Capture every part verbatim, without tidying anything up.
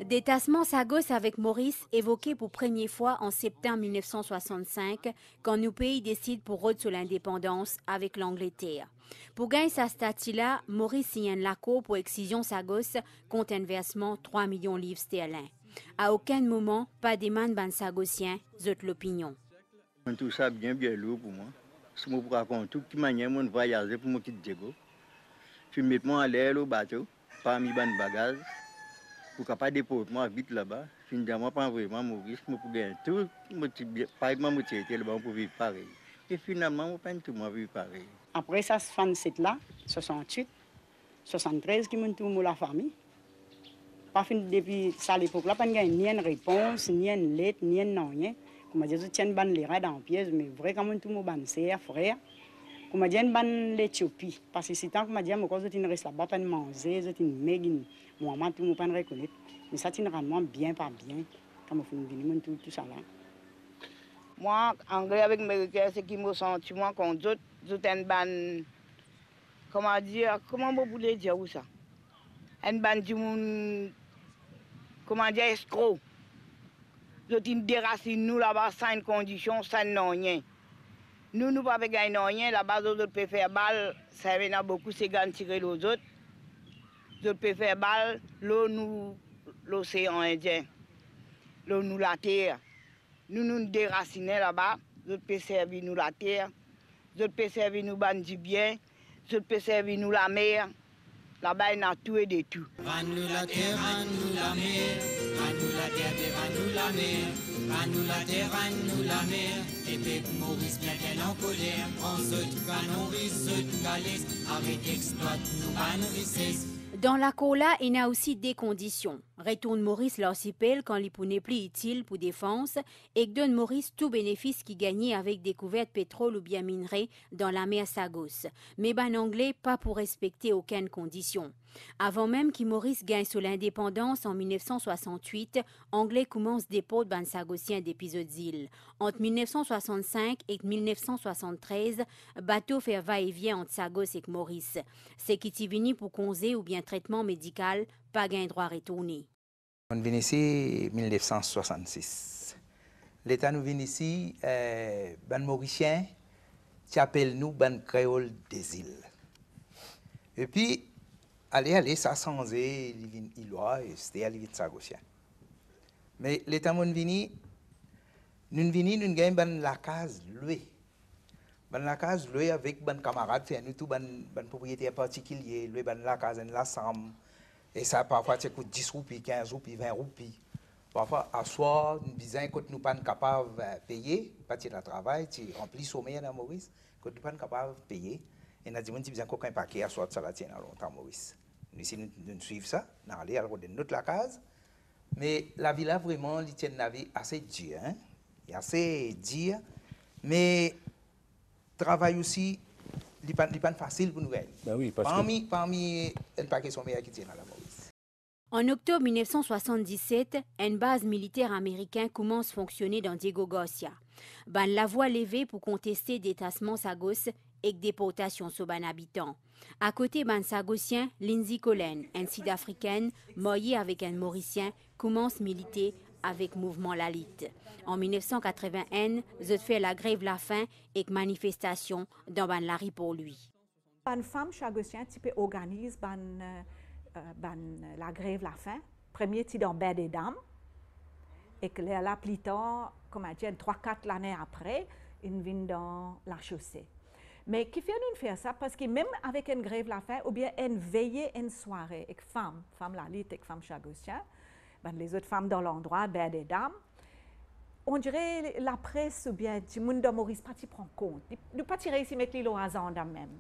Detasman Sagos avek Moris evoke pou premie fwa an septem mil nef san swasann-sink, kan nou pei desid pou rod so lindepandans avek Langleter. Pou gagn sa stati la, Moris sign enn lakor pou eksizion Sagos kont enn versman trwa milion liv sterlin. A okenn moman pa demann bann Sagosien zot lopinion. Monn trouv sa bien, bien lour pou mwa. Si mo pou rakont tou ki manier monn vwayaze pou mo kit Diego, finn met mwa anler lor bato, parmi bann bagaz, pou kapav deport mwa vit laba, finn dir mwa pou anvoy mwa Moris, mo pou gagn tou, mo ti bien, parey kouma mo ti ete laba, mo pou viv parey. E finalman, mo pa'nn tou mwa viv parey. Apre sa, swasann-set la, swasann-wit, swasann-trez ki monn trouv mo lafami. Pa finn depi sa lepok la, pa'nn gagn ni enn repons, ni enn let, ni enn nanye. Kouma dir, zot ti enn bann lerad an pies, me vre kan monn trouv mo bann ser, frer, kouma dir, enn bann Letiopi. Parski sitan, kouma dir, mo krwar zot inn res laba, pa'nn manze, zot inn meg, inn, mo mama tou, mo pa'nn rekonet. Me sa ti'nn rann mwa bien pa bien, kan mo finn vini, monn trouv tousala. Mwa, Angle avek Meriken, seki mo santi mwa kont zot, zot enn bann, kouma dir, kouma mo pou le dir ou sa? Enn bann dimoun, kouma dir, eskro. Zot inn derasinn nou laba san enn kondision, san enn nanye. Nou, nou pa pe gagn nanye, laba zot, zot pe fer bal, sa ena boukou segann tire lor zot. Zot pe fer bal lor nou, Losean Indien, lor nou later. Nou, nou derasine laba, zot pe servi nou later, zot pe servi nou bann dibien, zot pe servi nou lamer. Laba ena tou e de tou. Rann nou later, rann nou lamer, rann nou later, be rann nou lamer, rann nou later, rann nou lamer. Lepep Moris bien, bien ankoler, pran zot kanon, ris zot kalis, aret explwat nou bann rises. Dan lakor la, ena osi de kondision. Retourn Moris larsipel kan li pou nepli itil pou defans, ek donn Moris tou benefis ki gagne avek dekouvert petrol oubien minre dan lamer Sagos. Me bann Angle pa pou respekte okenn kondision. Avan mem ki Moris gagn so lindepandans an mil nef san swasann-wit, Angle koumans deport bann Sagosien depi zot zil. Ant mil nef san swasann-sink ek mil nef san swasann-trez, bato fer vaevien ant Sagos ek Moris. Seki ti vini pou konze oubien tretman medikal pa gagn drwa retourne. Monn vinn isi mil nef san swasann-sis. Letan nou vinn isi, eh, bann Morisien ti apel nou bann Kreol dezil. Epi, ale, ale, sa sanze, li vinn Ilwa, e aster li vinn Sagosien. Me letan monn vini, nou'nn vini, nou'nn gagn bann lakaz lwe. Bann lakaz lwe avek bann kamarad fer nou tou, bann, bann propriyeter partikilie, lwe bann lakaz, enn lasam. E sa, parfwa, ti kout dis roupi, kinz roupi, vin roupi. Parfwa, aswar, nou bizin, kot nou pa'nn kapav, eh, peye, pa ti ena travay, ti ranpli somer dan Moris, kot nou pa'nn kapav peye, ena dimoun ti bizin kok enn pake aswar, tousala ti ena lontan Moris. Nou isi, nou, nou swiv sa, nou ale, al rod enn lot lakaz. Me lavi la, vreman, li ti enn lavi ase dir, hein. Li ase dir, me travay osi, li pa, li pa'nn fasil pou nou gagn. Ben wi, parski parmi, parmi enn pake somer ki ti ena la Moris. An oktob mil nef san swasann-diset, enn baz militer amerikin koumans fonksione dan Diego Garcia. Bann lavwa leve pou konteste detasman Sagos ek deportasion so bann abitan. Akote bann Sagosien, Lindsay Collen, enn Sidafrikenn marye avek enn Morisien, koumans milite avek mouvman lalit. An mil nef san katreven-enn, zot fer lagrev lafin ek manifestasion dan bann lari Port Louis. Bann fam Sagosien ti pe organiz bann, eh, eh, bann lagrev lafin. Premie ti dan Bain des Dames, ek lerla pli tar, kouma dir, enn trwa kat lane apre, inn vinn dan Lachaussee. Me kifer nou fer sa? Parski mem avek enn grev lafin oubien enn veye, enn sware ek fam, fam lalit ek fam Sagosien, bann lezot fam dan landrwa, Bain des Dames, on dire lapres oubien dimoun dan Moris pa ti pran kont. Li, nou pa ti reisi met li lor azanda mem.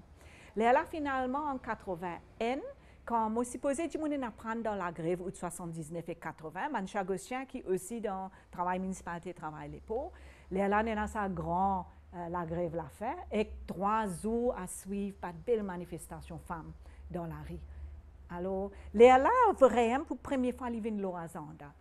Lerla finalman an katreven-enn, kan mo sipoze dimoun inn aprann dan lagrev out swasann-diznef ek katreven, bann Sagosien ki osi dan travay minisipalite, travay lepor, lerla ena sa gran, eh, lagrev lafin, ek trwa zour a swiv par bel manifestasion fam dan lari. Alor, lerla vremem pou premie fwa li vinn lor azanda.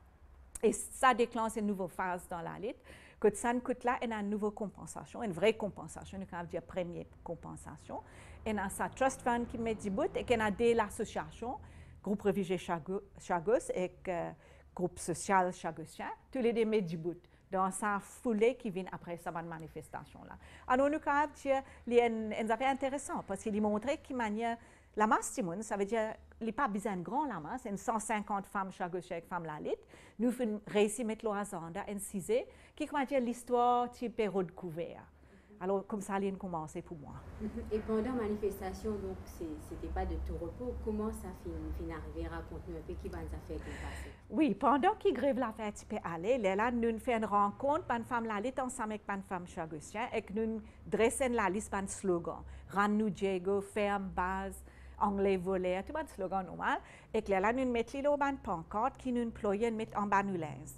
E sa deklans enn nouvo faz dan lalit, kot sann kout la ena enn nouvo konpansasion, enn vre konpansasion, nou kapav dir premie konpansasion. Ena sa trust fund ki met dibout, ek ena de lasosiasion, Group Refizie Chago-, Chagos ek, eh, group sosial Chagosien, toulede met dibout dan sa foule ki vinn apre sa bann manifestasion la. Alor nou kapav dir li enn, enn zafer interesan, parski li montre ki manier lamas dimoun, savedir li pa bizin enn gran lamas, enn san sinkant fam Chagosien ek fam lalit, nou finn reysi met lor azanda enn size ki, koumadir, listwar ti pe rod kouver. Alor koumsa linn koumanse pou mwa. E pandan manifestasion, donk, se, se te pa de tou repo. Kouma sa finn, finn arive? Rakont nou enpe ki bann zafer ki pase. Wi, pandan ki grev lafer ti pe ale, lerla nou fer enn rankont, bann fam lalit ansam ek bann fam Chagosien, ek nou dres enn lalis bann slogan, Rann nou Diego, Ferm, Baz, Angle, Voler, tou bann slogan normal. Ek lerla nou met li lor bann pankart ki nou ploy enn met anba nou linz.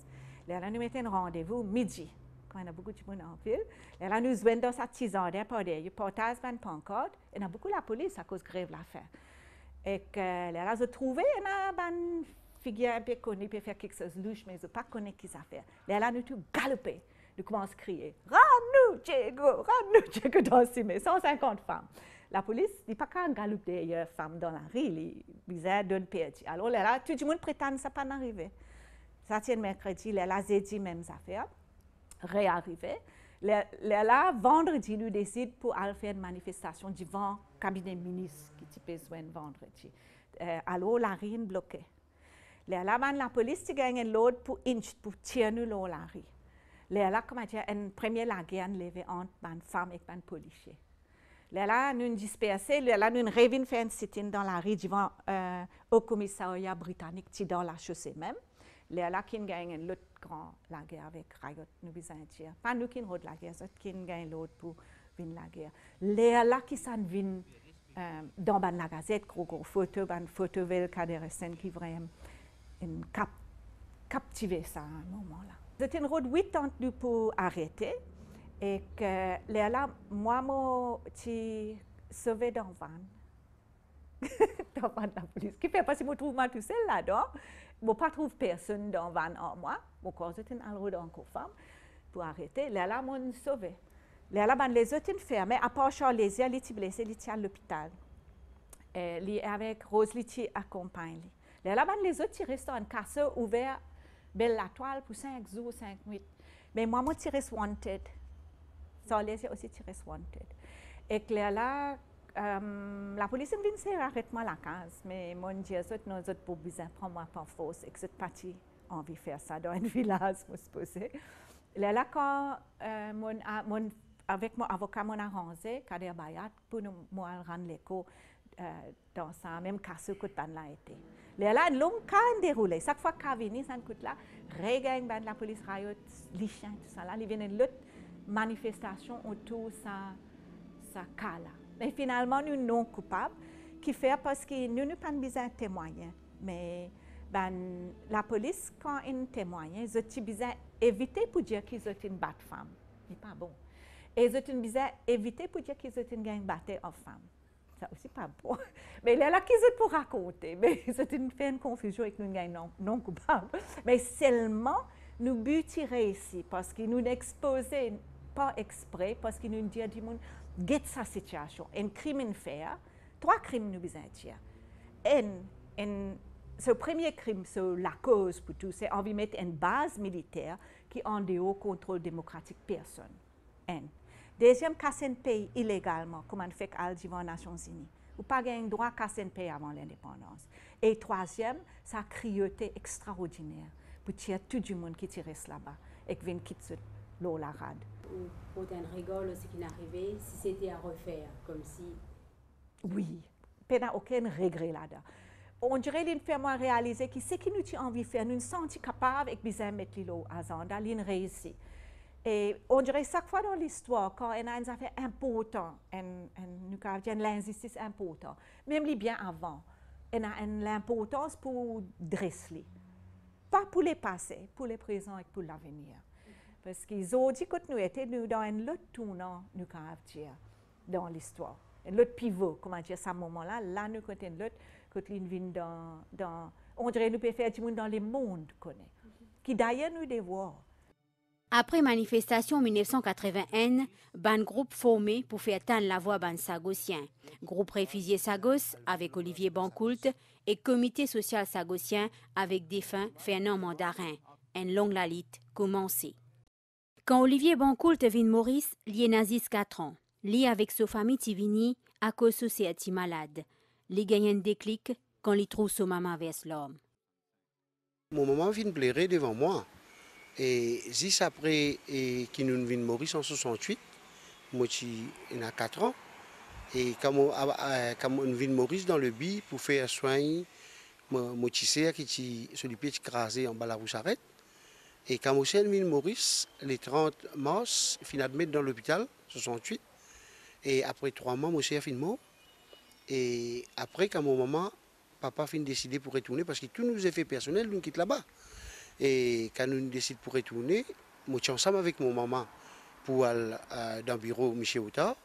Lerla nou met enn randevou midi, kan ena boukou dimoun anpil. Lerla nou zwenn dan sa ti zardin par deryer, partaz bann pankart. Ena boukou lapolis akoz grev lafin. Ek, eh, lerla zot trouve ena bann figir inpe kone pe fer kiksoz louch, me zot pa kone ki zafer. Lerla nou tou galoupe, nou koumans kriye, "Rann nou Diego, rann nou Diego!" dan sime, san sinkant fam. Lapolis, li pa kapav galoup deryer fam dan lari, li bizin donn perdi. Alor lerla tou dimoun pretann sa pa'nn arive. Sa ti enn merkredi, lerla zedi mem zafer rearive. Ler, lerla vandredi nou desid pou al fer enn manifestasion divan kabine minis ki ti pe zwenn vandredi. Eh, alor lari inn bloke. Lerla bann lapolis ti gagn enn lord pou inch, pou tir nou lor lari. Lerla, koumadir, enn premie lager inn leve ant bann fam ek bann polisie. Lerla nou disperse, lerla nou revinn fer enn sit-in dan lari divan, eh, Okomisaria Britanik, ti dan lasose mem. Lerla ki'nn gagn enn lot gran lager avek rayot, nou bizin dir. Pa nou ki'nn rod lager, zot ki'nn gagn lord pou vinn lager. Lerla ki sa'nn vinn, eh, dan bann lagazet, gro gro foto, bann foto Velkader Esen ki vremem inn kap, kaptive sa moman la. Zot inn rod wit ant nou pou arete, ek, eh, lerla mwa mo ti sove dan vann. Dan vann lapolis. Kifer? Parski mo trouv mwa tousel ladan, mo pa trouv personn dan vann ar mwa, mo krwar zot inn al rod ankor fam pou arete. Lerla mo'nn sove. Lerla bann lezot inn fer, me apar Charles Lézier, li ti blese, li ti al lopital. Eh, li avek Rose, li ti akonpagn li. Lerla bann lezot ti res dan enn kaso ouver Belle Latoile pou sink zour, sink nwit. Me mwa, mo ti res wanted. Charles Lézier osi ti res wanted. Ek lerla, eh, lapolis inn vinn sere aret mwa lakaz, me mo'nn dir zot, non, zot pou bizin pran mwa par fors, ek zot pa ti anvi fer sa dan enn vilaz, mo sipoze. Lerla kan, eh, mo'nn, a, mo'nn, avek mo avoka, mo'nn aranze Kader Bayat pou nou, mo al rann lekor, eh, dan sa mem kaso kot bann la ete. Lerla enn long ka inn deroule. Sak fwa ka vini, sa'nn kout la, regagn bann lapolis rayot, lisien, tousala, li vinn enn lot manifestasion otour sa, sa ka la. Me finalman nou non koupab, kifer? Parski nou, nou pa'nn bizin temwagne. Me bann lapolis, kan inn temwagne, zot ti bizin evite pou dir ki zot inn bat fam. Li pa bon. E zot inn bizin evite pou dir ki zot inn gagn bate ar fam. Sa osi pa bon. Me lerla ki zot pou rakonte? Me zot inn fer enn konfizion ek nou gagn non, non koupab. Me selman nou bi ti reysi, parski nou expoze pa expre, parski nou dir dimoun, get sa sitiasion, enn krim inn fer, trwa krim nou bizin dir. Enn, enn, so premie krim, so lakoz pou tou, se anvi met enn baz militer ki andeor kontrol demokratik personn. Enn. Deziem, kas enn pei ilegalman, kouma nou fek al divan Nasion Zini. Ou pa gagn drwa kas enn pei avan lindepandans. E trwaziem, sa kriyote extraordiner pou tir tou dimoun ki ti res laba ek vinn kit zot lor larad. Ou port enn regar lor seki inn arive, si se te a refer, koumsi Wi, pena okenn regre ladan. Ondire linn fer mwa realize ki seki nou ti anvi fer, nou santi kapav ek bizin met li lor azanda, linn reysi. E ondire sak fwa dan listwar, kan ena enn zafer inportan, enn, enn, nou kapav dir enn linzistis inportan, mem li bien avan, ena enn linportans pou dres li. Pa pou lepase, pou leprezan ek pou lavenir. Parski zordi kot nou ete, nou dan enn lot tournan, nou kapav dir, dan listwar. Enn lot pivo, koumadir, sa moman la, la nou kot enn lot, kot linn vinn dan, dan, ondire nou pe fer dimoun dan lemond kone. Ki dayer nou devwar. Apre manifestasion mil nef san katreven-enn, bann group forme pou fer tann lavwa bann Sagosien. Group Refizie Sagos avek Olivier Bancoult e Komite Sosial Sagosien avek defin Fernand Mandarin. Enn long lalit koumanse. Kan Olivier Bancoult vinn Moris, li ena zis kat an. Li avek so fami ti vini akoz so ser ti malad. Li gagn enn deklik kan li trouv so mama vers larm. Mo mama finn plere devan mwa. E zis apre, e, ki nou vinn Moris an swasant-wit, mo ti ena kat an. E kan mo, a, a, kan mo vinn Moris dan le bi pou fer swegn, mo, mo ti ser ki ti, so lipie ti kraze anba larou saret. E kan mo ser vinn Moris, le trant mars, finn admet dan lopital, swasant-wit. E apre trwa mwa, mo ser finn mor. E apre, kan mo mama, papa finn deside pou retourne, parski tou nou zefer personel, nou kit laba. E kan nou desid pou retourne, mo ti ansam avek mo mama pou al, eh, dan biro misie Otar.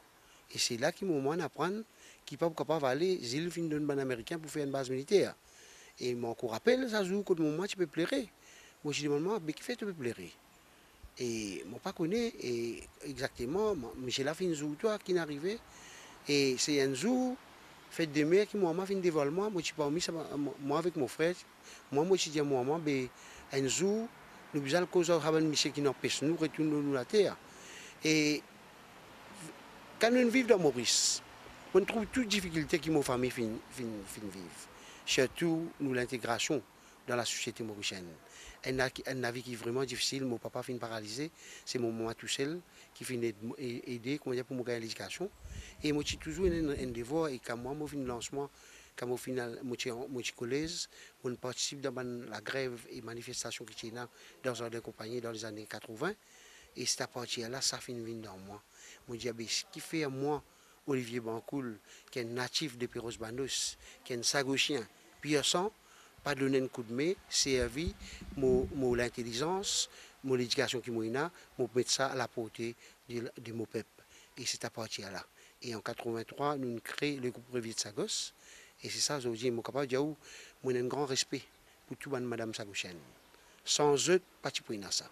E se la ki mo mama aprann ki pa pou kapav ale, zil finn donn bann Amerikin pou fer enn baz militer. E mo ankor rapel sa zour kot mo mama ti pe plere. Mo ti demann mama, "Be kifer to pe plere?" E mo pa kone, e, exakteman, mo, misie la finn zour twa, ki finn arive. E se enn zour, fet de mer ki mo mama finn devwal mwa, mo ti parmi sa, mo, mwa avek mo frer, mwa, mo ti dir mo mama, "Be, enn zour, nou bizin al koz ar sa bann misie ki anpes nou retourn lor nou later." E kan nou viv dan Moris, mo trouv tou difikilte ki mo fami finn, finn, finn viv, sirtou nou lintegrasion dan lasosiete morisienn. Enn la ki, enn lavi ki vreman difisil, mo papa finn paralize, se mo mama tousel ki finn ed-, e-, ede, koumadir pou mo gagn ledikasion. E mo ti touzour ena enn, enn devwar, e kan mwa, mo finn lans mwa, kan mo finn al, mo ti an, mo ti kolez, mo finn partisip dan bann lagrev e manifestasion ki ti ena dan Zardin Konpagni dan lezane katreven, e se apartir la, sa finn vinn dan mwa. Mo dir, "Be, kifer mwa, Olivier Bancoult, ki enn natif de Perros Bandos, ki enn Sagosien pur sang, pa donn enn koudme, servi mo, mo lintelizans, mo ledikasion ki mo ena, mo met sa a laporte de, de mo pep." E se apartir la. E an katreven-trwa, nou kre le group Refizie Sagos. E se sa, zordi, mo kapav dir ou, mo ena enn gran respe pou tou bann madam sagosienn. San zot, pa ti pou ena sa.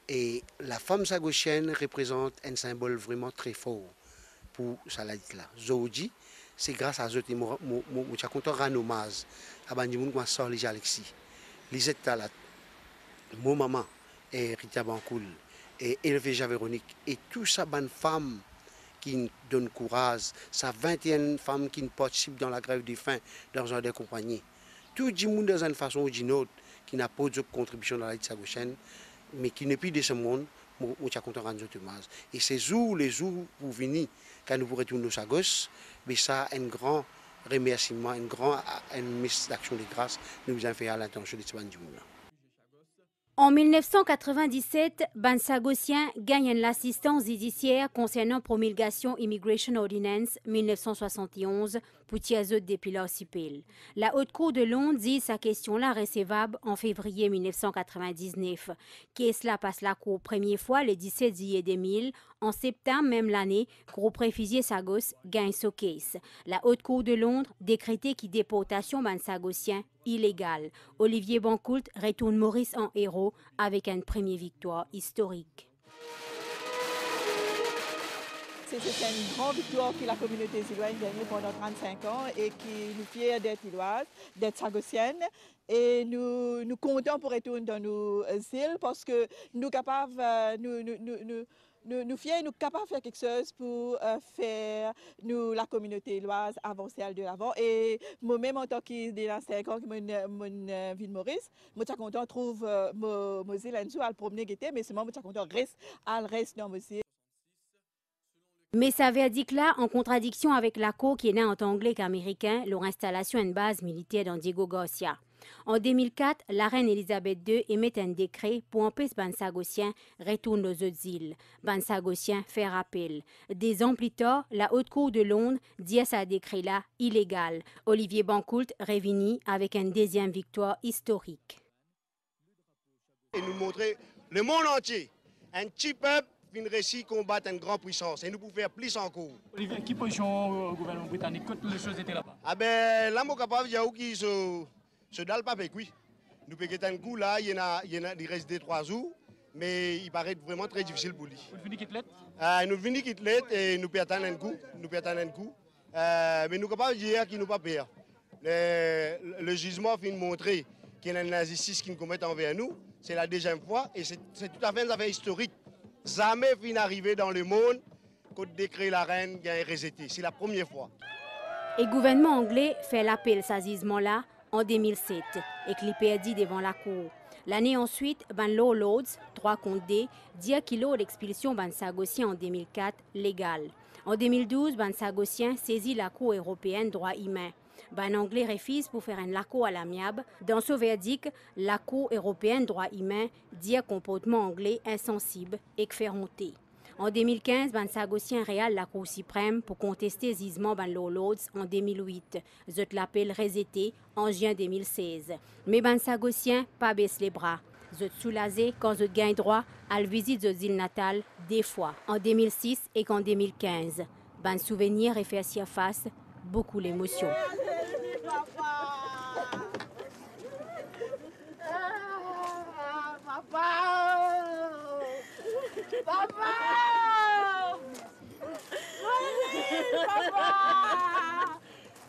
E lafam sagosienn reprezant enn sinbol vreman tre for pou sa lalit la. Zordi, se gras a zot, e mo, mo, mo, mo ti a kontan rann omaz a bann dimoun kouma Sarlija Alexis, Lizette Talat, mo mama, e Rita Bancoult, e Elveja Véronique, e tou sa bann fam ki donn kouraz, sa vinte-enn fam ki partisip dan lagrev de fin dan Zardin Konpagni. Tou dimoun dan enn fason ou dinn ot ki finn aport zot kontribision dan lalit sagosienn, me ki nepli de se mond, mo, mo ti a kontan rann zot omaz. E se zour, le zour pou vini, kan nou pou retourn lor Sagos, be sa enn gran remersiman, enn gran, enn mes daksion de gras nou bizin fer a lintansion de sa bann dimoun la. An mil nef san katreven-diset, bann Sagosien gagn enn lasistans zidisier konsernan promilgasion Immigration Ordinance mil nef san swasant-e-onz pou tir zot depi larsipel. La Haute Cour de Londres ziz sa kestion la resevab an fevriye mil nef san katreven-diznef. Kes la pas lakour premie fwa le diset ziye de mil. An septam mem lane, group Refizie Sagos gagn so kes. La Haute Cour de Londres dekrete ki deportasion bann Sagosien ilegal. Olivier Bancoult retourn Moris an ero avek enn premie viktwar istorik. Se, se, se enn gran viktwar ki lakominote zilwa inn gagne pandan trant-sink an e ki nou fier d'être Iloise, d'être Sagosienne. E nou, nou kontan pou retourn dan nou, eh, zil, parski nou kapav, eh, nou, nou, nou, nou, nou, nou fier, nou kapav fer kiksoz pou, eh, fer nou lakominote Iloise avanse, al de lavan. E mo mem, antan ki depi sink an ki mo, mo, eh, vinn Moris, mo ti a kontan trouv, eh, mo, mo zil enn zour, al promne gete, me selman mo ti a kontan res, al res dan mo zil. Me sa verdik la an kontradiksion avek lakor ki ena ant Angle ek Amerikin lor instalasion enn baz militer dan Diego Garcia. An de mil kat, Larenn Elizabeth de emet enn dekre pou anpes bann Sagosien retourn lor zot zil. Bann Sagosien fer apel. De zan pli tar, la Haute Cour de Londres dir sa dekre la ilegal. Olivier Bancoult revini avek enn deziem viktwar istorik. E nou montre lemond antie, enn ti pep finn resi konbat enn gran pwisans, e nou pou fer plis ankor. Olivier, ki pozision, euh, gouvernman britanik kot lesoz ete laba? Ah ben, la mo kapav dir ou ki so, so dal pa pe kwi. Nou pe get enn kou la, li ena, li ena, li res de trwa zour, Me li paret vreman tre difisil pou li. Ou vini kit let? Ah, nou vini kit let e nou pe atann enn kou, nou pe atann enn kou. Eh, me nou kapav dir ki nou pa per. Le, le zizman finn montre ki ena enn linzistis ki finn komet anver nou. Se la deziem fwa e se, se toutafe enn zafer istorik. Zame finn arive dan lemond kot dekre larenn gagn rezete. Se la premie fwa. E gouvernman angle fer lapel sa zizman la an de mil set ek li perdi devan lakour. Lane answit, bann lorlords, trwa kont de, dir ki lord expilsion bann Sagosien an de mil kat legal. An de mil douz, bann Sagosien sezi Lakour Eropeenn Drwa Imin. Bann Angle refiz pou fer enn lakour alamiab. Dan so verdik, Lakour Eropeenn Drwa Imin dir konportman Angle insansib ek fer onte. An de mil kinz, bann Sagosien real Lakour Siprem pou konteste zizman bann lorlords an de mil wit. Zot lapel rezete an zien de mil sez. Me bann Sagosien pa bes lebra. Zot soulaze kan zot gagn drwa al vizit zot zil natal de fwa, an de mil sis ek an de mil kinz. Bann souvenir refer sirfas, boukou lemosion. Papa! Papa! Moris, papa!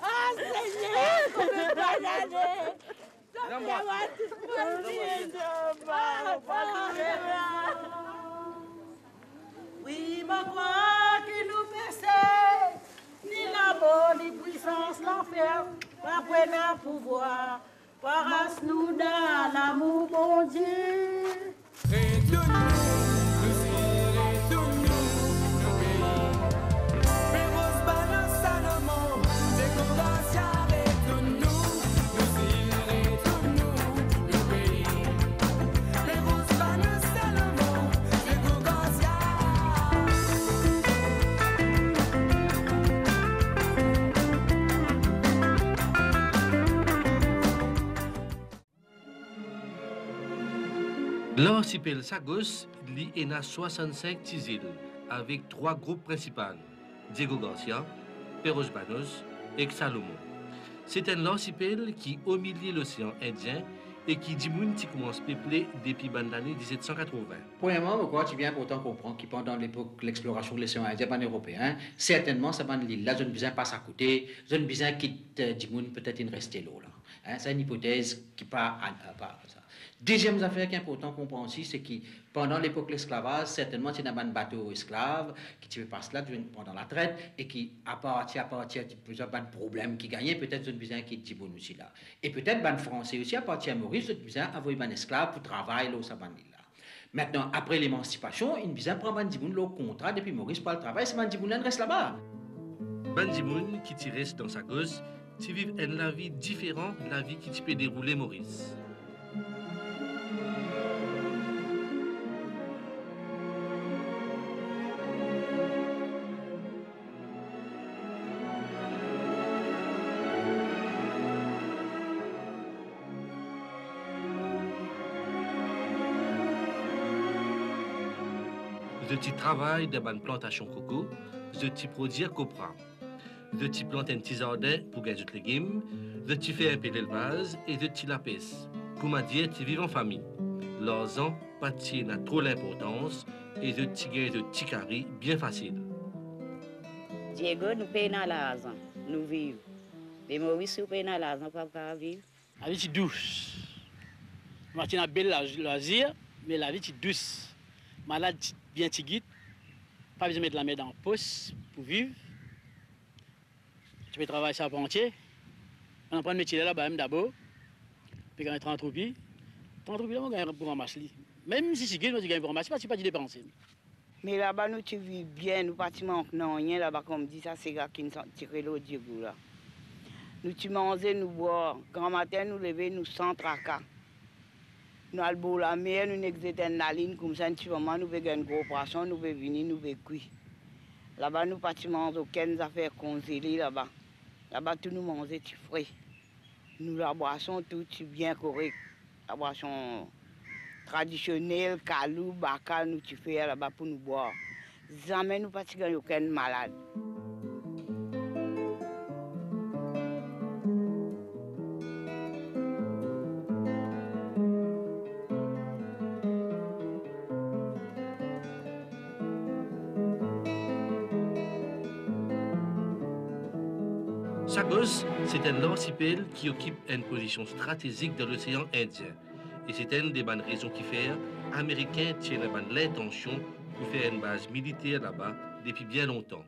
Ah, Segner, konbien dane? Wi, mo krwar ki nou pese, ni lamor, ni pwisans lanfer, pa pou ena pouvwar, pou aras nou dan lamour Bondie. Retourn nou, nou si retourn nou, nou pei. Perros Banhos, Salomon, Diego Garcia, retourn nou, nou si retourn nou, nou pei. Perros Banhos, Salomon, Diego Garcia. Larsipel Sagos, li ena swasann-sink ti zil, avek trwa group prinsipal, Diego Garcia, Perros Banhos ek Salomon. Se enn larsipel ki omilie Losean Indien e ki dimoun ti koumans peple depi bann lane diset san katrovin. Premierman, mo krwar ti bien inportan konpran ki pandan lepok lexplorasion Losean Indien, bann Eropeen, sertennman sa bann lil la, zot bizin pas akote, zot bizin kit, eh, dimoun petet inn reste lor la. Hein, sa enn ipotez ki pa, pa sa. Deziem zafer ki inportan konpran osi, se ki pandan lepok lesklavaz, sertennman ti ena bann bato esklav ki ti pe pas la, pandan latret, e ki apartir, apartir, ti bizin bann problem ki gagne, petet zot bizin kit dimoun osi la. E petet bann Franse osi, apartir Moris, zot bizin avoy bann esklav pou travay lor sa bann lil la. Aster, apre lemansipasion, inn bizin pran bann dimoun lor kontra depi Moris pou al travay, se bann dimoun la inn res laba. Bann dimoun ki ti res dan Sagos ti viv enn lavi diferan lavi ki ti pe deroule Moris. Zot ti travay dan bann plantasion koko, zot ti prodir kopra. Zot ti plant enn ti zardin pou gagn zot legim, zot ti fer inpe lelvaz e zot ti lapes. Kouma dir, ti viv an fami. Larzan pa ti ena tro linportans e zot ti gagn zot ti kari bien fasil. Diego, nou pena larzan, nou viv. Me Moris, si ou pena larzan, ou pa kapav viv. Lavi ti dous. Nou pa ti ena bel laz-, lazir, me lavi ti dous. Malad ti bien ti git. Pa bizin met lame dan pos pou viv. Ti pe travay sarpantie. Mo aprann metie la laba mem dabor. Pe gagn trant roupi. Trant roupi la mo gagn pou ramas li. Mem si ti git, mo ti gagn pou ramas li, pa ti, pa ti depanse. Me laba nou ti viv bien, nou pa ti mank nanye laba, kouma dir sa sega ki inn tire lor Diego la. Nou ti manze, nou bwar. Gramatin nou leve, nou san traka. Nou al bor lamer, nou nek zet enn lalinn, koumsa enn ti moman nou pe gagn gro pwason, nou pe vini, nou pe kwi. Laba nou pa ti manz okenn zafer konzele laba. Laba tou nou manze ti fre. Nou labwason tou ti bien korek. Labwason tradisionel, kalou, baka, nou ti fer laba pou nou bwar. Zame nou pa ti gagn okenn malad. Sagos, se enn larsipel ki okip enn pozision stratezik dan Losean Indien, e se enn de bann rezon ki fer Amerikin ti ena bann lintansion pou fer enn baz militer laba depi bien lontan.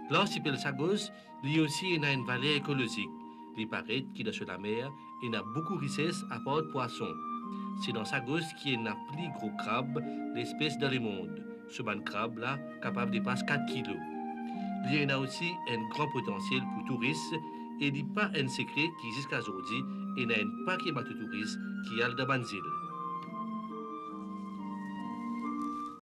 Larsipel Sagos, li osi ena enn valer ekolozik. Li paret ki dan so lamer ena boukou rises apar pwason. Se dan Sagos ki ena pli gro krab lespes dan lemond. So bann krab la kapav depas kat kilo. Li ena osi enn gran potansiel pou touris e li pa enn sekre ki ziska zordi ena enn pake bato touris ki al dan bann zil.